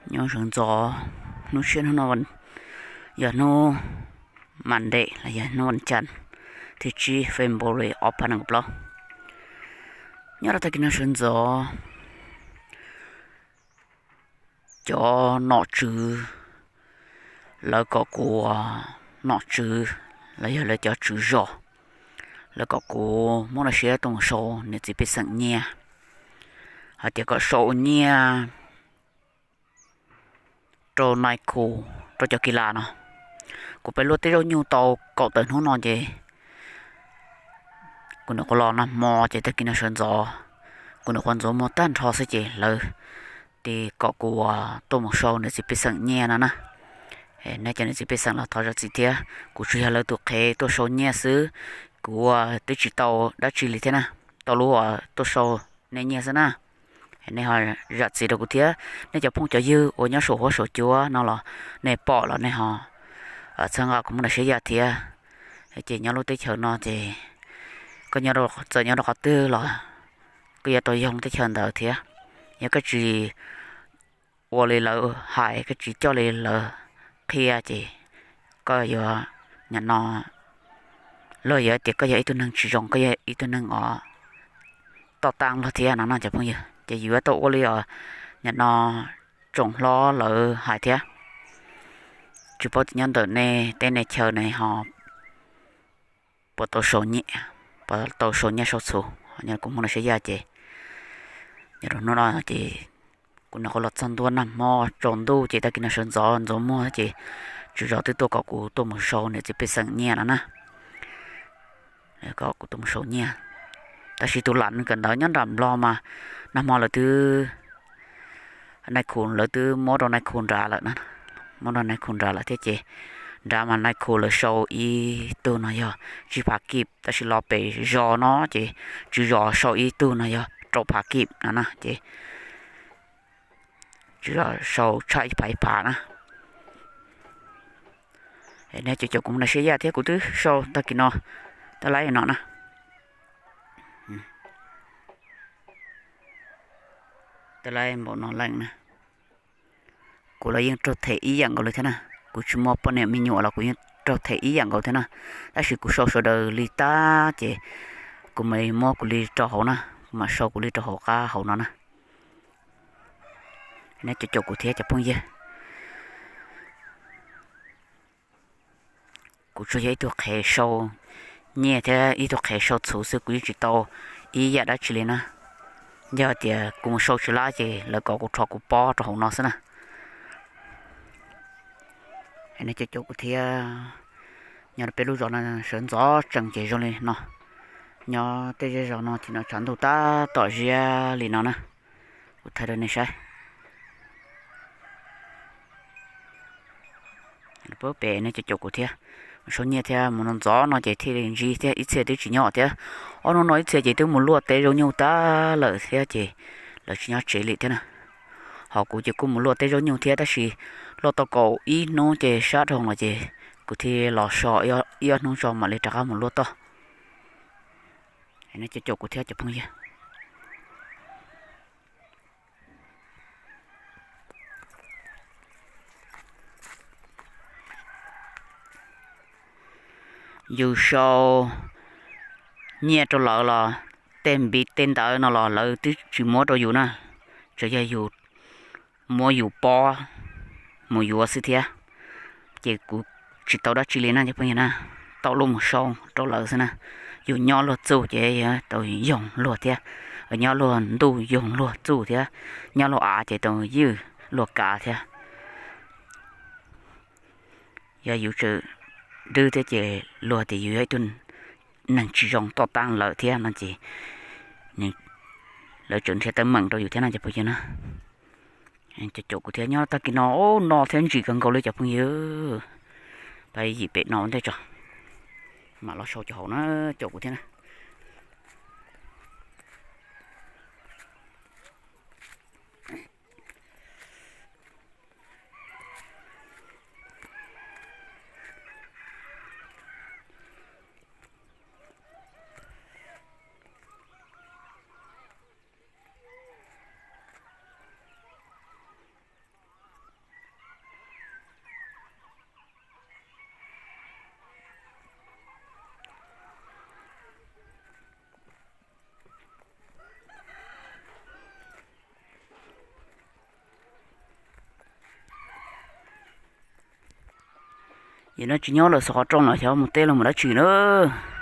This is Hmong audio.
Nyob sawv ntxov, hnub siab hnub no yog hnub Monday los yog hnub vas cas thib tsib February ob phav nees nkaum plaub. Nyob rau tag kis no sawv ntxov, cov nom tswv lawv kom kuv ua nom tswv los yog lawv cov tswv zos, lawv kom kuv muab lub siab tuaj mus sau niam txiv pej xeem nyiaj, hais tias kom sau ua nyiaj rau nai khu, rau cov kis las no. Kuv pib luaj tej zaub nyuj tau kaum tawm hnub no ces kuv nyuam qhuav los nag hmo ces tag kis no sawv ntxov, kuv nyuam qhuav ntxuav muag tag nrho xwb ces lawv tias kom kuv tuaj mus sau niam txiv pej xeem nyiaj no na. Nej cov niam txiv pej xeem los thov zam txim thiab, kuv tsuas yog lawv tus qhev tuaj sau nyiaj xwb, kuv ua twb tsis tau dab tsi li thiab na, tau lub tuaj sau nej nyiaj xwb na. Nej ho zam txim rau kuv thiab, nej cov phooj cov ywg uas nyob saum huab saum cua no los nej pom los nej ho txhawb nqa kuv muaj nra siab yaj thiab. Ces nyob lub teb chaws no ces koj txawm nyob rau qhov twg los koj yuav tau yoog teb chaws ntawd thiab. Yog koj tsis ua li lawv hais, koj tsis coj li lawv qhia ces koj yuav, nim no luag yuav tias koj yog ib tug neeg tsis zoo, koj yog ib tug neeg uas toj tag luag thiab no no cov phooj ywg. Ces yuav tau ua li os, nim no tsoom hlob lawv hais thiab. Tsis paub tias nyob ntawm nej teb nej chaw ne ho puas tau sau nyiaj, puas tau sau nyiaj sau txhuv, kuv muaj nra siab yaj ces nyob rau hnub no ces kuv nyuam qhuav los txog ntua nag hmo tsaus ntuj ces tag kis no sawv ntxov ntxuav muag ces tswv zos twb tuaj kom kuv tuaj mus sau niam txiv pej xeem nyiaj no na. Kom kuv tuaj mus sau nyiaj, tab sis tus lam kawm ntawv nyob nram Nplog mas nag hmo lawv twb, nai khu lawv twb muab rau nai khu nrad lawm na, muab rau nai khu nrad lawm thiab ces nrad mas nai khu lawv sau ib tug no yog tsib phav kib, tab sis los pem zos no ces tswv zos sau ib tug no yog rau phav kib no na ces tswv zos sau tshaj ib phav ib phav na. Nej cov caum kuv muaj nra siab yaj thiab, kuv twb sau tag kis no, tab laib no na, tab laib npaum no leej na. Kuv los yeej raug them ib yam nkaus li thiab na, kuv tsis muaj poj niam me nyuam los kuv yeej raug them ib yam nkaus thiab na, tab sis kuv sau sawv daws li tab ces kuv mam muab kuv li rau hauv na, kuv mam sau kuv li rau hauv qab hauv no na. Nej cov caum kuv thiab cov phooj ywg. Kuv tsuas yog ib tug qhev sau nyiaj thiab ib tug qhev sau txhuv xwb, kuv yeej tsis tau ib yam dab tsi li na. Yog tias kuv mus sau tsis lab ces lawv kom kuv rho kuv pob rau hauv no xwb na. Nej cov caum kuv thiab. Nyob rau peb lub zos no sawv ntxov tsees ces zoo li no. Nyob tej zej zos no ces no tshav ntuj tab tom ziab li no na. Kuv thaij rau nej saib. Peb nej cov caum kuv thiab, sau nyiaj thiab mus no ntxov no ces thiaj li ntsib thiab, ib txhia twb tsis nyob thiab. Ob hnub no ib txhia ces twb mus luaj teb zaub nyuj tag lawm thiab ces lawv tsis nyob tsev li thiab na. Ho kuv ces kuj mus luaj teb zaub nyuj thiab, tab sis luaj tau kaum ib hnub ces sab dhau lawm ces kuv thiaj los so ib ob hnub tso mam li rov qab mus luaj toj. Nej cov caum kuv thiab cov phooj ywg. Yus sau nyiaj rau lawv los tej npiv tej ntawv no los lawv twb tsis muab rau yus na, tsuas yog yus muab yus pob mus yuav xwb thiab. Ces kuv tsis tau dab tsi li na cov phooj ywg na, tau luaj mus sau rau lawv xwb na. Yus nyob luag txuj ces yuav tau yoog luag thiab, nyob luag ntuj yoog luag txuj thiab, nyob luag av ces tau ywj luag kav thiab. Yog yus tseem dwb thiab ces luag tias yus yog ib tug neeg tsis zoo toj tag lawm thiab no ces lawv tseem nrhiav teeb meem rau yus thiab no cov phooj ywg na. Cov caum kuv thiab, nyob tag kis no no thiab ntsim kawg nkaus li cov phooj ywg. Pab yim pem no ua ntej tso, mam los sau cov hauv na, caum kuv thiab na. Ces no tsis nyob lawm, xov qhov rooj los xyov mus teb los mus dab tsi nab.